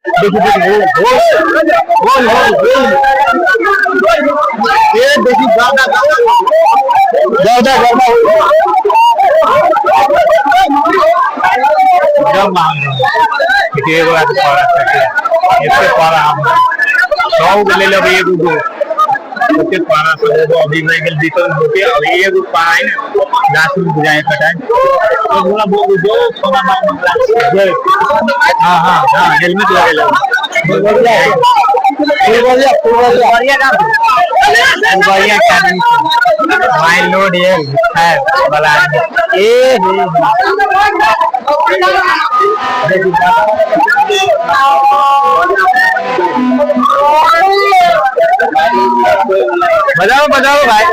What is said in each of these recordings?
देखी देखी होल होल होल होल। ये देखी गाना गाना गाना एकदम मांग देखिए एगो आदमी पड़ा सके एते पड़ा हम 100 गो ले लेबै एगो गो ओते पारा सब एगो अभी रह गेल वितरण होके अभी एगो पारा है ना गाछ में बुझाए कटाए तो बोला वो जो सोना मांग जय। हाँ हाँ हाँ, हेलमेट लगेला। फुलबरिया, फुलबरिया। बढ़िया काम, बढ़िया के आदमी माय लोड ये है वाला आदमी। ए हे बजाओ बजाओ भाई।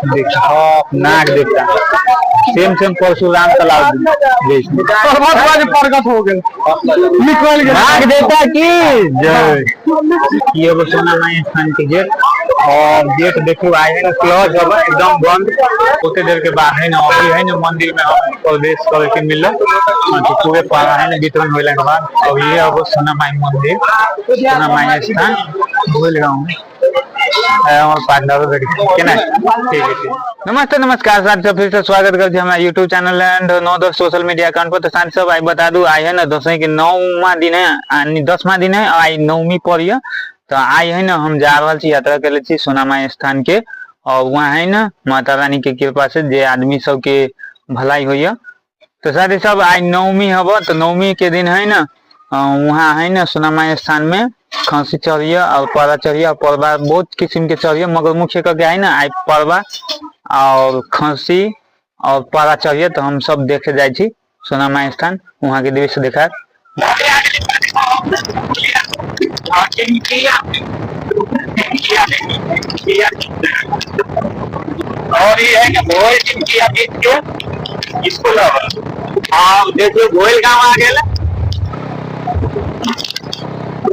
देखो नाक देखता सेम सेम परशुराम तालाब जैसे। पर्वत प्रगट हो गए, निकल गए। नाग देवता की जय। ये एगो सोना माई स्थान के गेट और गेट देखू आए है ना क्लोज हब एकदम बंद। ओते देर के बाद है ना अभी है ना मंदिर में हम प्रवेश करे के मिलल। हाँ, तो पूरे पारा है ना वितरण होला के बाद अब ये अब सोना माई मंदिर, सोना माई स्थान भूल गाँव में हमर पार्टनर भेट गेल केना। ठीक है, ठीक। नमस्ते नमस्कार साहब सब, फिर से स्वागत कर छी हमरा यूट्यूब चैनल एंड नौ दस सोशल मीडिया अकाउंट पर। तो साहब सब आई बता दू आई है ना दसवीं के नौवा दिन है, 10वां दिन है, आई नौवीं पड़िए। तो आई है ना हम जा रहल छी यात्रा करे छी सोनामाई स्थान के और वहाँ है ना माता रानी के कृपा से जे आदमी सब के भलाई होइए। तो साथी सब आई नवमी हब, तो नवमी के दिन है ना वहाँ है ना सोनामाई स्थान में खसी चढ़िए और पारा चढ़िए और परबा बहुत किस्म के चढ़िए, मगर मुख्य करके आई ना आई परबा और खसी और पारा चढ़िए। तो हम सब देखे जाए छी सोनामाई स्थान, वहाँ के दृश्य देखा। और ये है कि भोज किया बीच के स्कूल। हाँ देखियो गोयल गांव आ गेल।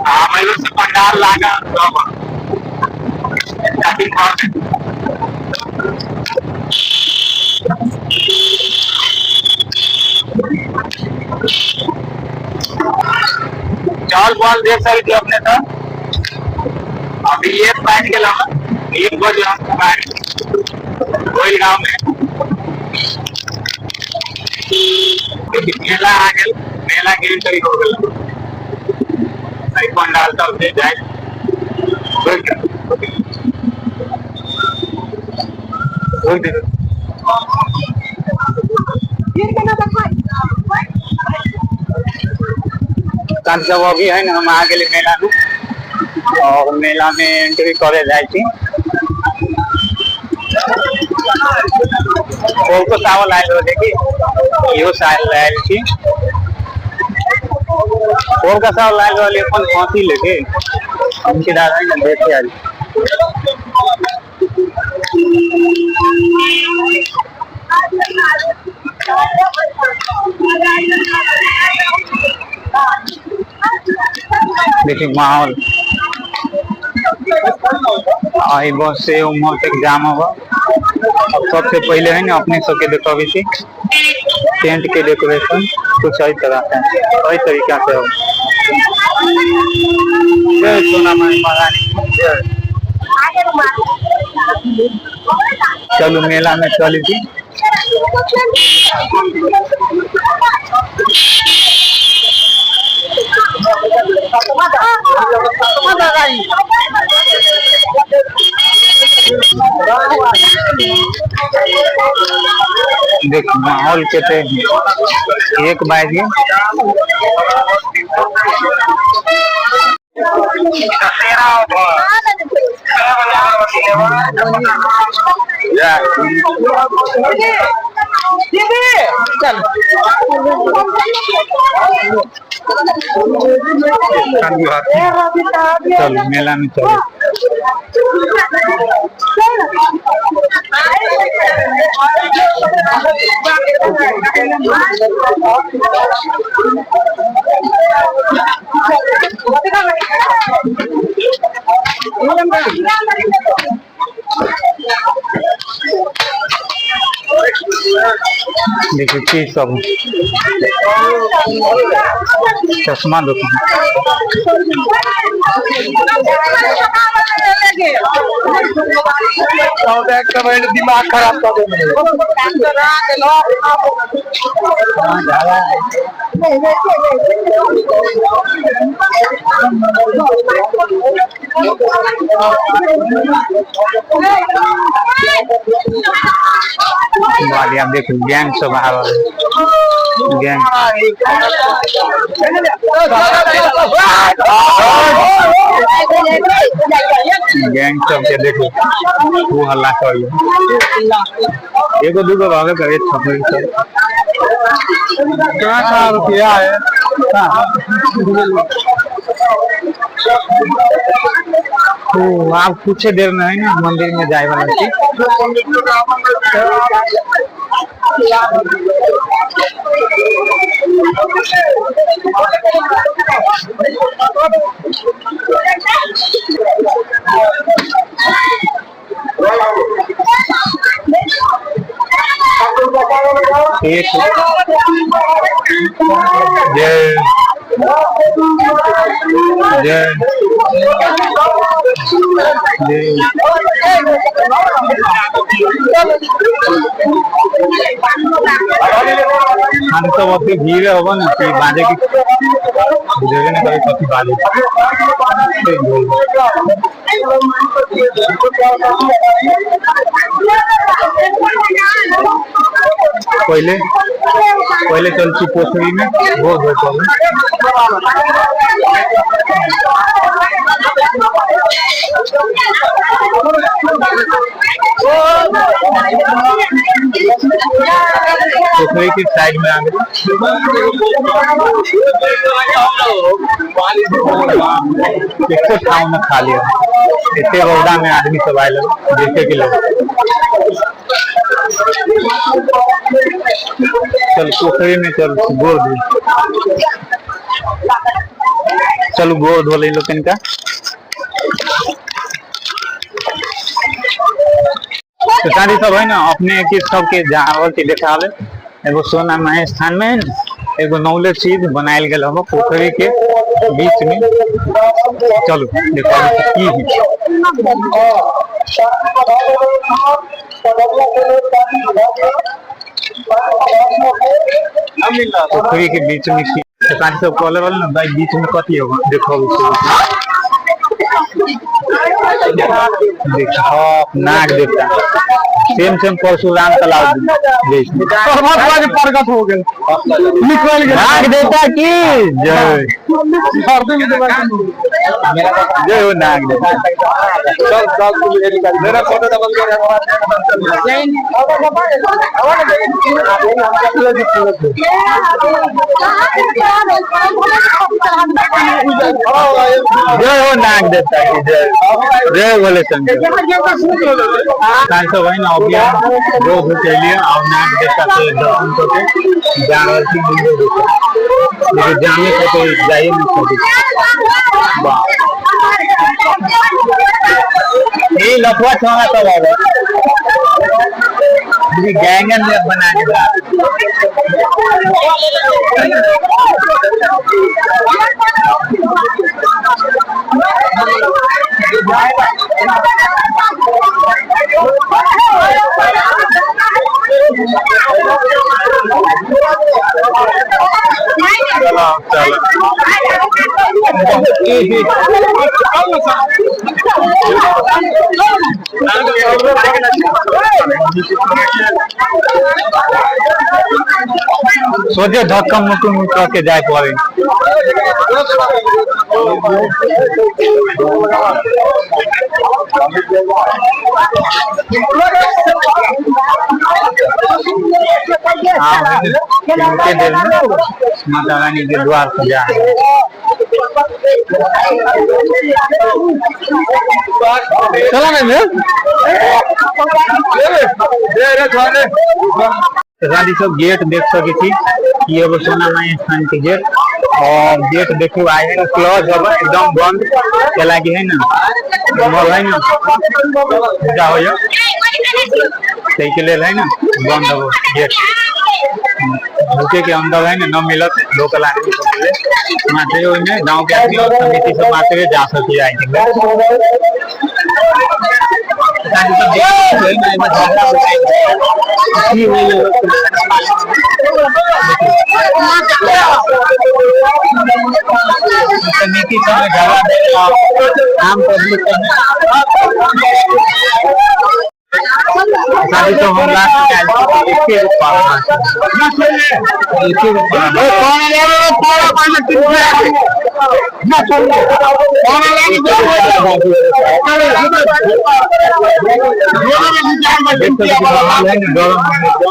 हाँ मैं से पंडाल लागा सब। चाल बॉल देख सकते हो अपने तो। अभी एक बैठ के लावा 1 बजे हम गोयल गांव में मेला आ गेल, मेला के एंट्री हो गेल। पंडाल तब दे जाए। सब अभी है ना हम आ गेली मेला में और मेला में एंट्री करे जाए छी। को चावल आयल रहे कि इहो साल आयल छी। का चावल आयल रहे अपन फांसी लेके उनके दादा है ना देखे आयल। देखिए माहौल आई बस से उम्र तक जाम होगा। अब सबसे पहले है ना अपने सबके देखा छी टेंट के डेकोरेशन कुछ एहि तरह से, एहि तरीका से हो। जय सोना माई महारानी जय। चलू मेला में चली थी। देख माहौल के ते 1 बजे चलो मेला में चलो। देखियौ की सब चश्मा दुकान। दिमाग खराब कर। बाली आप देखो, गैंग सब आ रहल गैंग। गैंग सब के देखो, वो हल्ला कर, एगो दूगो रहबे करे छपरी सब। कहाँ कहाँ रुपया है? तो आप कुछ देर में है ना मंदिर में जाए वाला छी। एक जय जय जय। हम सब ओते भीड़ होबो ना कि बाजे की बुझेबे ना करे कथी बाजे से बोल। पहिले पहिले चल छी पोखरी में गोर धोए चलू। पोखरी के साइड में आ गए। एको ठाव में खाली है, एते रौदा में आदमी सब आयल देखे के लिए। चल पोखरी में चल गोर धो, चलू गोर धो ले लोकनि का। तो सारी सब है ना अपने के सबके जा रहल छी देखाबे। एगो सोना महेश स्थान में है ना एगो नौले चीज बनायल गेल हबो पोखरी के बीच में। चलू देखाबे की है। पोखरी के बीच में की तो सारी सब कहले वाला ना भाई बीच में कथी होगा देखो। देखो नाग देवता सेम सेम परशुराम तालाब जैसे। पर्वत आज प्रगट हो गेल, निकल गेल। नाग देवता की जय। जय हो नाग देवता। चल चल, मेरा फोटो डबल कर। जय हो नाग देवता की जय, जय भोले शंकर। सब है ना अभी रोज के लिए और नाग देवता के दर्शन करके जा रहल छी मंदिर देखे। लेकिन जाने के तो जाइए नहीं सकते। वाह, ये लफुआ छोड़ा सब आवे गैंगन में बना के। चलो चलो। सोचे धक्का मुक्की मुक्का के जाए पड़े। हाँ, इनके देर में माता रानी के द्वार पर जा। चला ना मैं रानी सब गेट देख सके छी कि एगो सोना माई स्थान के गेट और गेट देखो आए है ना क्लोज हब एकदम बंद चला के है ना मॉल है ना पूजा हो ताहि के लेल है ना बंद हब गेट। ढुके के अंदर है ना न मिलत लोकल आदमी सब के मात्रे ओहिमे गांव के आदमी और समिति सब मात्रे जा सकी I think. की होइल समिति सब में झगड़ा भेल आम पब्लिक सब में। साथी सब, हम लास्ट में आयल छी, एके गो पारा, एके गो पारा। देख सकै छी माहौल है ने गरम एकदम।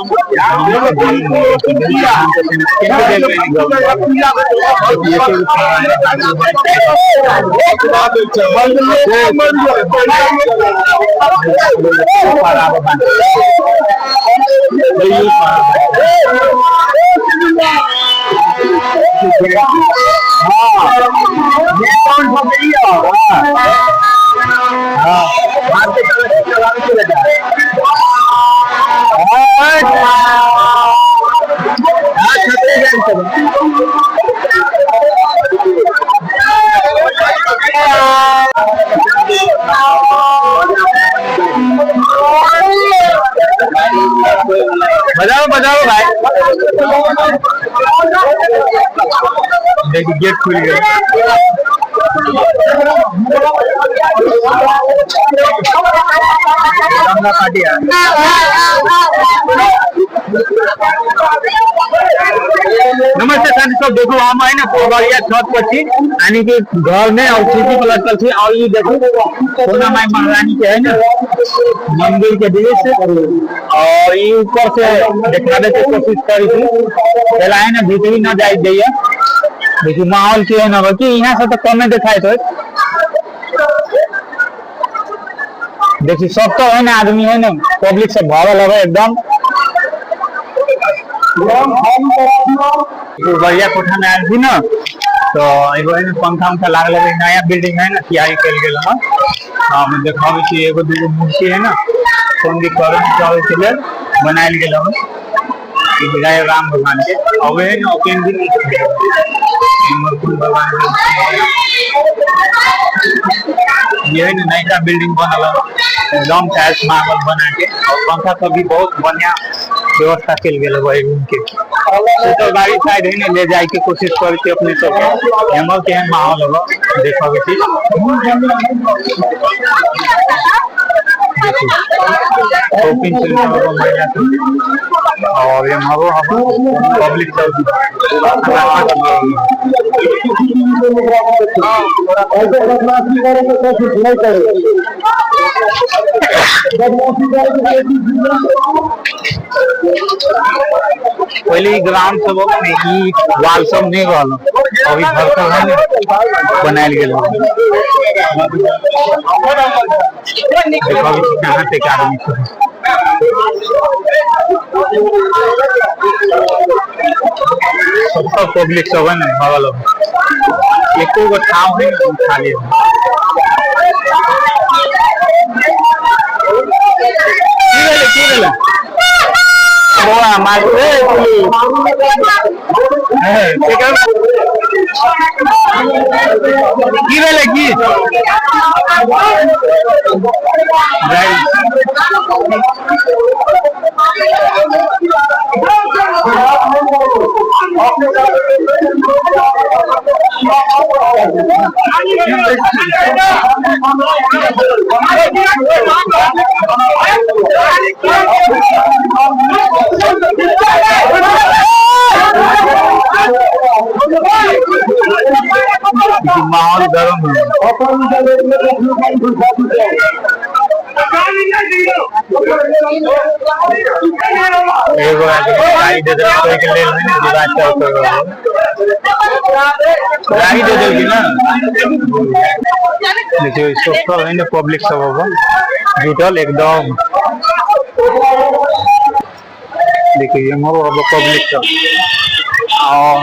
एके गो पारा बजाओ बजाओ भाई। देखिए गेट खुल गया। गंगा पार्टी है। नमस्ते साथी सब, देखो हम है ना पुरबरिया छत पर छी, यानी कि घर में और खिड़की पर लटकल छी। और ये देखो सोना माई महारानी के है ना मंदिर के दृश्य, और ये ऊपर से देखावे के कोशिश करी छी। पहला है ना भीतरी न जाए दैया। देखिए माहौल के है ना कि यहाँ से तो कमे देखाइत हो। देखिए सब तो है ना आदमी है ना पब्लिक सब भरल है एकदम। पुरबरिया कोठा में आयल छी ना तो एगो है ना पंखा उंखा लागल है, नया बिल्डिंग है ना तैयारी कल गेल है। हम देखाबै छी एगो दूगो मूर्ति है ना सौंदर्यकरण करे के लेल बनायल गेल है। ई बुझाय राम भगवान के अबे है ना ओपेन भी नहीं कोन भगवान के। ये है ना नया बिल्डिंग बनल है एकदम टाइल्स मार्बल बना के, और पंखा सब भी बहुत बढ़िया व्यवस्था कल गेल है रूम के। शीतलबाड़ी साइड है ना ले जाए के कोशिश करे अपने सब के। एमहर केहन माहौल होगा देखबै छी। शॉपिंग सेंटर होगा महिला सब, और एमहरो पब्लिक सब। ऐसे बदमाशी करे तो कोशिश नहीं करे, बदमाशी करे तो कोशिश। पहले ई ग्राउंड सब होगा ने ई वाल सब नहीं रहल, अभी भरकर है ना बनायल गेल है। देखो अभी कहाँ तक आदमी सब सब सब पब्लिक सब है ना भरल है। एको गो ठाव है ना खाली है। की भेलै की भेलै बौआ मार ए की भेलै की माहौल गरम है। एगो आदमी गाड़ी दे देलक ओहिके लेल है ने विवाद चल रहल है। गाड़ी दे देलखिन ना। देखियौ सब है ने पब्लिक सब अब जुटल एकदम। देखिए एम्हरो अब पब्लिक सब, और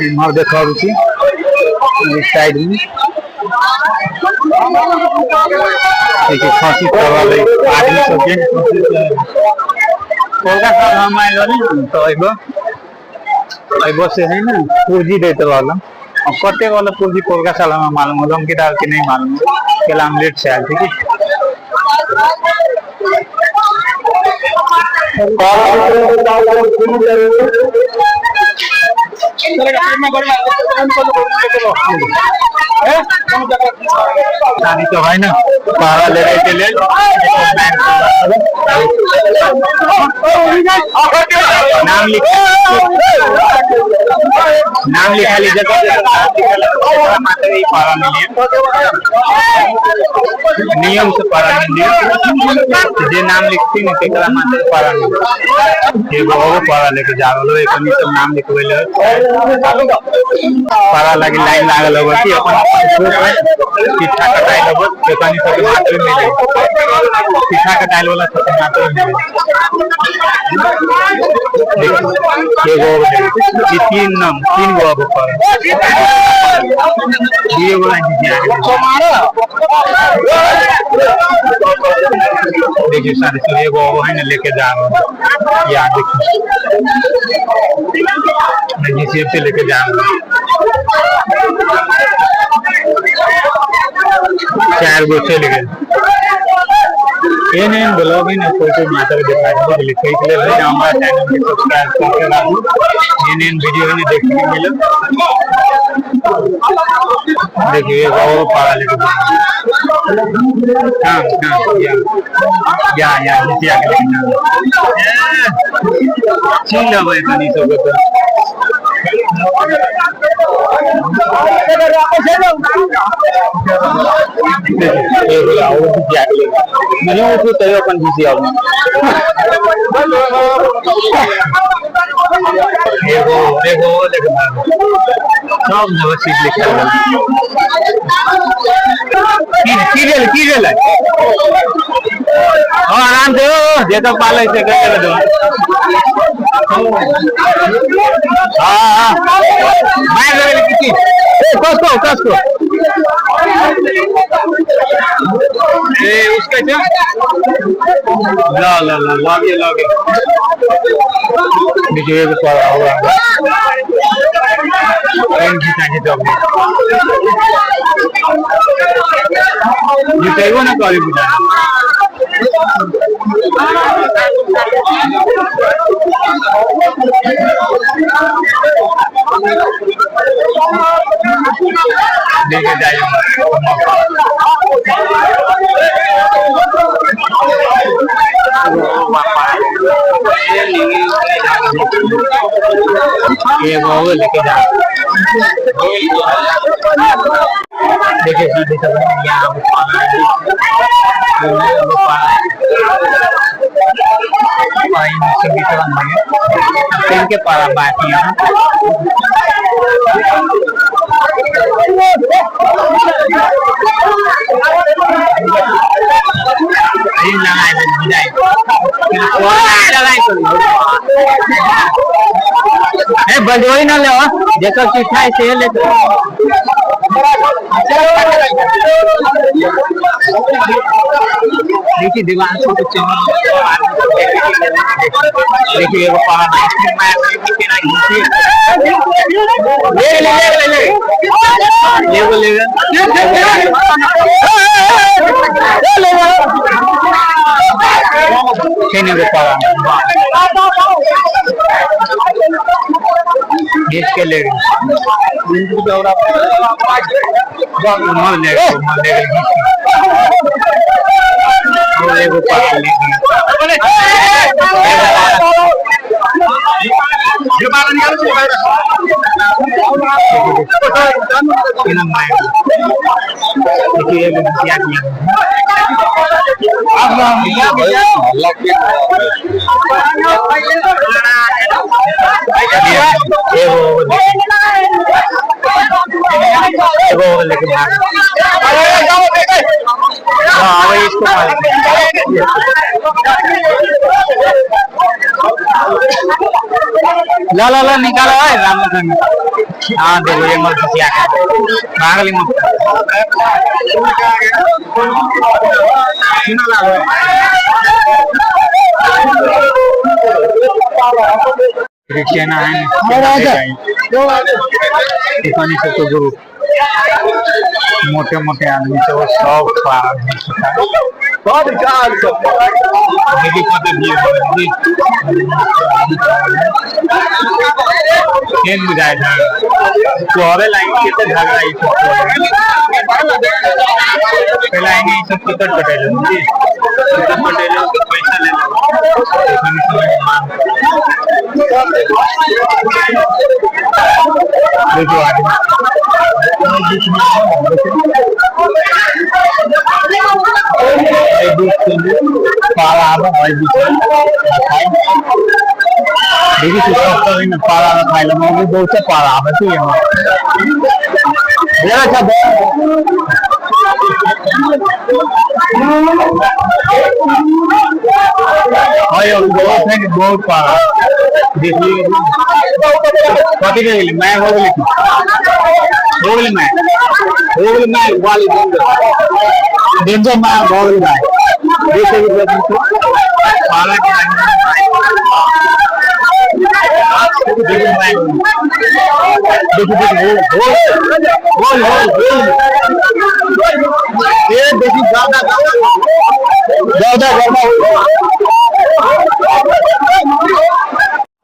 इम्हर देखाबै छी इस साइड में। देखिए खांसी कर रहल है आदमी सबके। कोलका साल हम आयल रहली ने तऽ एगो एगो से है ने पुर्जी दैत रहल। अब कते वाला पुर्जी कोलका साल हमरा मालूम होल, हम के के नहीं मालूम केला हम लेट से आयल थी की। शादी तो है ना पारा लेवे के लेल नाम लिख नाम लिखा लीजिए, मात्र ही पारा मिली, नियम से पारा मिली। जे नाम लिखती ने तेकरा मात्र पारा मिली। एगो और पारा लेके जा रहलो, एक सब नाम लिखबै ले पारा लागी लाइन लागल होगा कि अपन चिट्ठा कटाइल होगा, एकनी सबके मात्र मिले। चिट्ठा कटाइल वाला सबके मात्र मिले। एगो और ई तीन नाम तीन गो अब पर ये वाला देखिए सारे सब एगो और है ना लेके जा रहा हूँ। या देखिए जीसीएफ से लेके जा रहा हूँ, चार गो चलि गेल। एहन एहन ब्लॉग है ना कोई कोई मात्र देखा बुझलिए। ताहिके लेल है ना हमारा चैनल के सब्सक्राइब करके राखू, एहन एहन वीडियो है ना देखे के मिलत। देखिए एगो और पारा लेके जा। हाँ हाँ, या या या जितिया के लेके जा। छीन लेबै कनी सबके तऽ। एगो और जितिया के लेके नहीं उठू तैयो अपन जितिया। एगो एगो लेके भागो। सब जगह चीज लिखल है। की की भेल, की भेल? हाँ, आराम से हो, जेकर पालै से कर दो। हाँ हाँ, मार देबै किसी। ए कसको कसको ए उसके छ ल ल ल लगे लगे। देखिए एगो पर होगा घिचा घिचा जितेबो ना करी बुझा। लेके जाइए। एगो और लेके जा। देखिए सीधे सब यहाँ पानी के पारा बाकी है। ए बजोई ना ले, जेकर चिट्ठा है से ले। देखिए दीवार से तो देखिए एगो पारा ले ले ले ले ले ले ले ले एगो पारा घीच के ले गेल, मर ले मर ले घीच के। एगो पारा ले केना मारि देखिए एगो घिचिया के एगो एगो लेके भाग। हाँ वही इसको मार। ला ला ला निकालो है राम। हाँ देखो ये मत घिचिया के भाग ली मत। केना है किसानी सबके ग्रुप, मोटे मोटे आदमी सब, सब केन बुझाय छै तोहरे लाइन के झगड़ा ई सब। पहले आएंगे ई सब टिकट कटेले, टिकट कटेले तो पैसा ले ले। देखो आदमी पारा आबै है बीच में खाइ। देखी छी सब में पारा खाइ ले मम्मी, बहुत पारा आबै छै यहाँ। अच्छा, है बहुत है, बहुत पारा। देखिए कथी के गेली मैं हो गेली, हो गेली मैं, हो गेली मैं वाली डेंजर डेंजर मैं हो गेली मैं। देखिए पारा के देखिए मैं, देखिए देखिए हो हो हो हो। ये देखिए ज्यादा ज्यादा ज्यादा।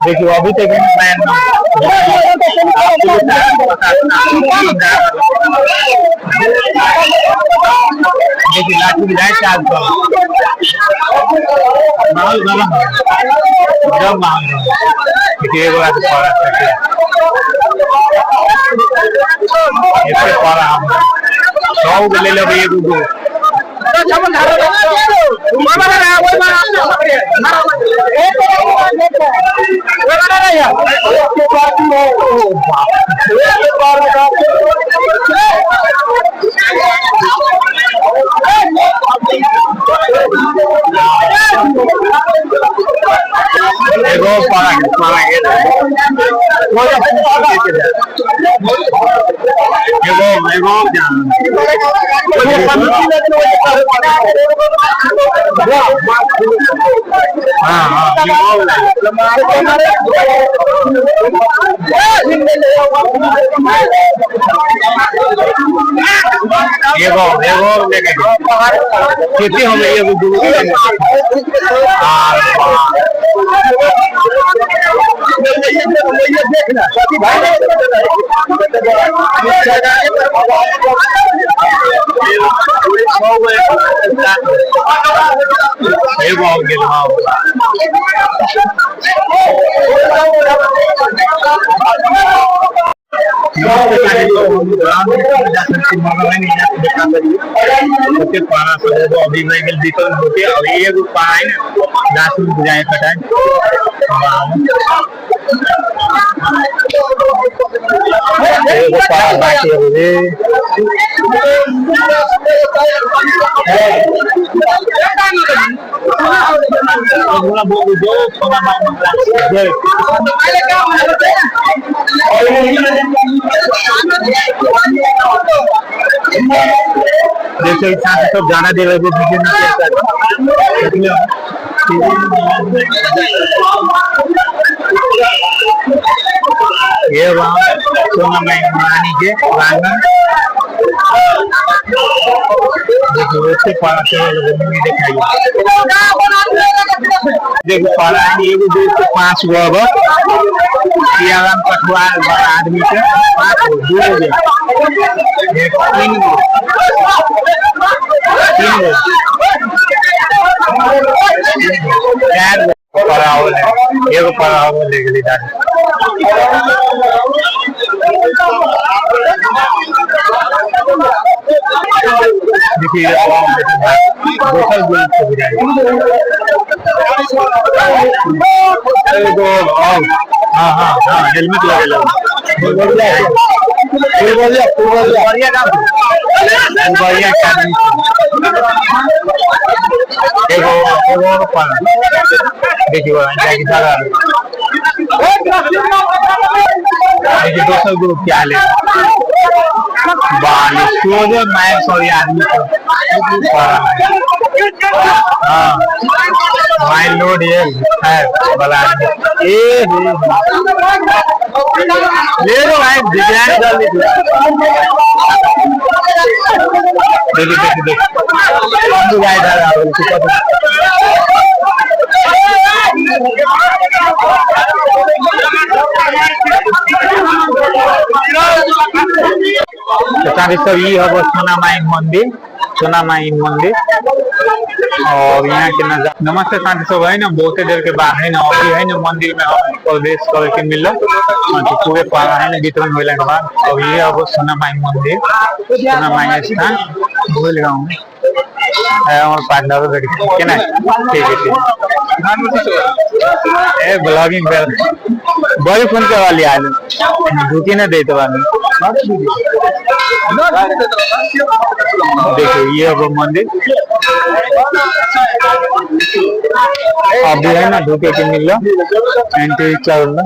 देखिए अभी तक मैं देखिए लाठी भी जाए चार पर माहौल गरम एकदम, माहौल गरम। देखिए एगो आदमी पड़ा सके एते पड़ा, हम 100 गो ले लेबै, एगो दो। एगो पड़ा गेल, पड़ा गेल। एगो एगो हाँ हाँ एगो एगो लेके कितने हो गए? एगो दूगो। एगो हो गेल। हाँ, पारा सब अभी रह गेल बिकल होते और एगो पारा है ना 10 रुपये जाए कटाए। एगो पारा बाकी है रे। बोल सोना जय। जैसे इच्छा से सब जाना दे रहे ये वहाँ सोना रानी के प्रांगण। देखिए ओते पारा से दिखाइए। देखो पारा एगो दू के पांच गो। अब सियाराम कठुआर बड़ा आदमी के पांच गो, दू गो, एक, तीन गो, तीन गो, चार गो पारा होले। एगो पारा ले गेली दादी। देखिए दोसर गोल से बुझाइ एगो। हाँ हाँ हाँ, हेलमेट लगेला। बढ़िया काम, बढ़िया काम। एगो एगो और पारा देखिए जाके सारा। देखिए दोसर ग्रुप क्या ले। बाली सोझे मार सॉरी आदमी को। हाँ, माय लोड ये है वाला आदमी। ए हे, ले लो भाई, डिजाइन जल्दी देखी देखी देखी। गाय इधर आओ। तो साथी सब, ई हब सोना माई मंदिर, सोना माई मंदिर और यहाँ के नजारा। नमस्ते साथी सब, है ना बहुते देर के बाद है ना अभी है ना मंदिर में हम प्रवेश करे के मिलल। तो पूरे पारा है ना वितरण होला के बाद अब ये अब सोना माई मंदिर, सोना माई स्थान भूल गाँव में है। हमार पार्टनर बैठ के ना। ठीक है, ठीक। ए, ब्लॉगिंग कर। बड़ी फोन के वाली आलू ढुकी ना देते बानी। देखिए, ये अब मंदिर अभी है ना ढुके के मिल एंट्री चल।